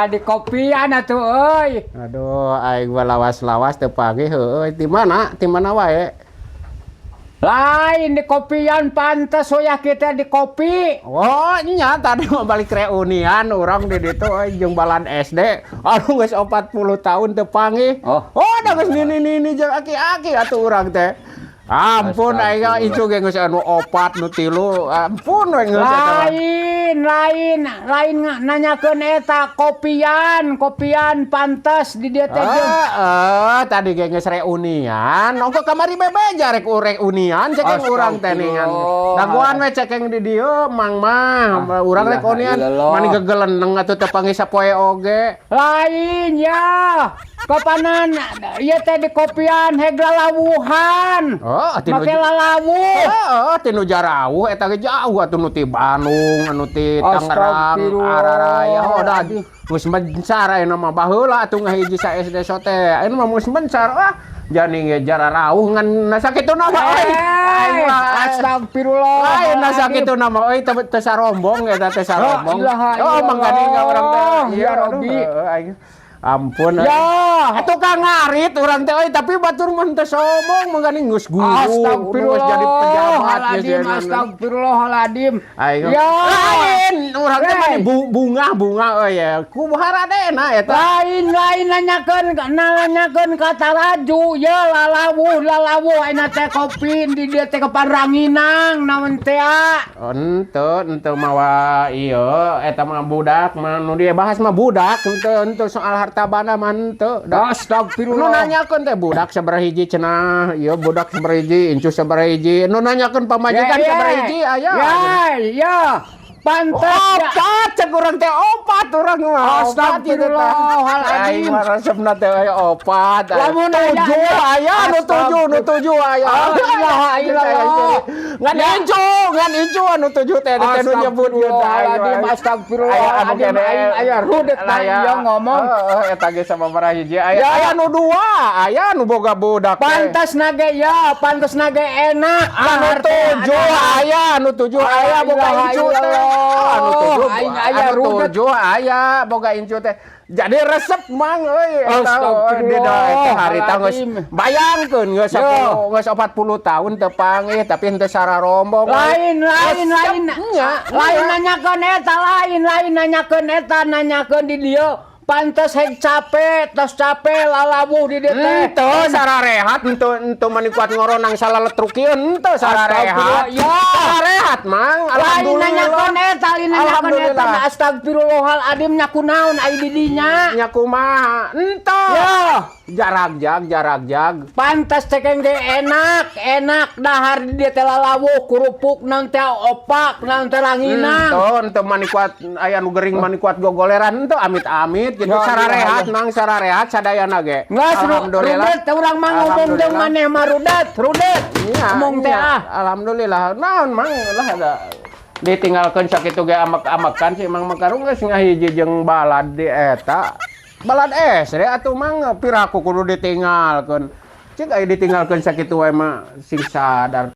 Di kopian atuh euy. Aduh, aing mah lawas-lawas teu panggih heueuy. Di mana? Di mana wae? Lain di kopian, pantes soya kita di kopi. Oh, nya tadi mah balik reunian urang di ditu euy jeung balad SD. Aduh, geus 40 tahun teu panggih. Oh. Oh, da geus nini-nini jeung aki-aki atuh urang teh. Ampun, aing incu ge geus anu opat, nu tilu. Ampun we geus eta mah. Lain, lain, lain nanyakeun eta kopian, kopian pantes di dieu teh jeung. Ah, tadi ge geus reunian. Ongko kamari bebeja rek reunian cekeng urang teh ningan. Dagoan we cekeng di dieu mang mah urang rek Ilaha reunian. illallah. Mani gegeleneng atuh teu panggih sapoe oge. Lain ya. Kapanan ieu teh di kopian heg lalawuhan. Oh, tinu Make lalawuh. Heeh, tinu jarauh eta ge jauh atuh nu ti Bandung, anu ti Tangerang, Astagfirullah. Araraya. Oh, da geus mencar ayeuna mah. Baheula atuh ngahiji sa SD sote. Ayeuna mah geus mencar ah. Jani ge jararauh ngan sakituna mah euy. Aing mah Astagfirullah. lain na sakituna mah euy, teu sarombong eta teh sarombong. La ilaha Oh, mangkani ka urang teh. illallah. Iya, Ya aduh, Rabbi. heueuh, aing. Ampun euy. Ya. Atuh kang ngarit urang teh euy, tapi batur mah teu sombong, mangkani geus guru, geus jadi pejabat geus Astagfirullahaladzim, jadi astagfirullahaladzim. Aing. Ya. Lain urang teh Hey. mani bungah bunga euy ya. Kumaha radena eta? Lain, lain nanyakeun, nanyakeun ka taraju ya lalawuh, lalawuh ayeuna teh kopi di dieu teh kepan ranginang naon teh ah. Oh, henteu, henteu mawa ieu eta mah budak mah nu dia bahas mah budak, henteu henteu soal harta banda mah henteu. Da, nu Astagfirullah. Nanyakeun teh budak sabaraha hiji cenah, ieu budak sabaraha hiji, incu sabaraha hiji. Nu nanyakeun pamajikan sabaraha hiji aya. Ya, ya. Pantes ya. Opat cek urang teh, opat urang mah. Opat ieu teh. Astagfirullahaladzim. Aing mah resepna teh aya opat. Lamun aya- tujuh aya nu tujuh, nu tujuh aya. La ilaha illallah. Ngan incu, ngan incu anu tujuh teh teh nu nyebut ieu teh. Astagfirullahaladzim, astagfirullahaladzim, aing aya rudet tah ieu ngomong. Heeh, eta ge sababaraha hiji aya. Ya. Aya nu dua, aya nu boga budak teh. Pantes nage ya, pantes nage enak. Anu Dahar teh tujuh aya, anu tujuh aya boga ilaha incu teh. illallah. Anu tujuh, Aing aya anu rudet. tujuh aya boga incu teh. Jadi resep mang euy eta euy, di da eta harita geus Astagfirullahaladzim. bayangkeun geus Yo. 10 geus 40 tahun teu panggih tapi henteu sararombong. Lain, lain, lain. Nya, Lain nanyakeun eta, lain, lain nanyakeun eta, nanyakeun di dieu. Pantes heg capek, tos capek lalawuh di dieu teh. Henteu sararehat, henteu henteu mani kuat ngoronang salaletruk ieu henteu sararehat. Ya. Sararehat mang, Lain alhamdulillah. nanyakeun eta, lain nanyakeun eta. Alhamdulillah. Astagfirullahaladzim, nya kunaon ai di dinya? Nya kumaha? Henteu. Ya. Jarak jag, jarak jag. Pantes cekeng ge enak, enak dahar di dieu teh lalawuh, kerupuk naon teh opak, naon teh ranginang. Henteu, henteu mani kuat aya nu gering mani kuat gogoleran henteu, amit-amit gitu. Ya, Sararehat iya, mang, sararehat sadayana ge. Geus Alhamdulillah. rudet urang mah ngomong jeung Alhamdulillah. maneh mah rudet, rudet. Iya, Ngomong teh iya. ah. Alhamdulillah. Naon mang lah ada ditinggalkeun sakitu ge amek-amekan si Mang Makarung geus ngahiji jeung balad di eta. Balad SD atuh mang, piraku kudu ditinggalkeun. Cik aya ditinggalkeun sakitu wae mah sing sadar.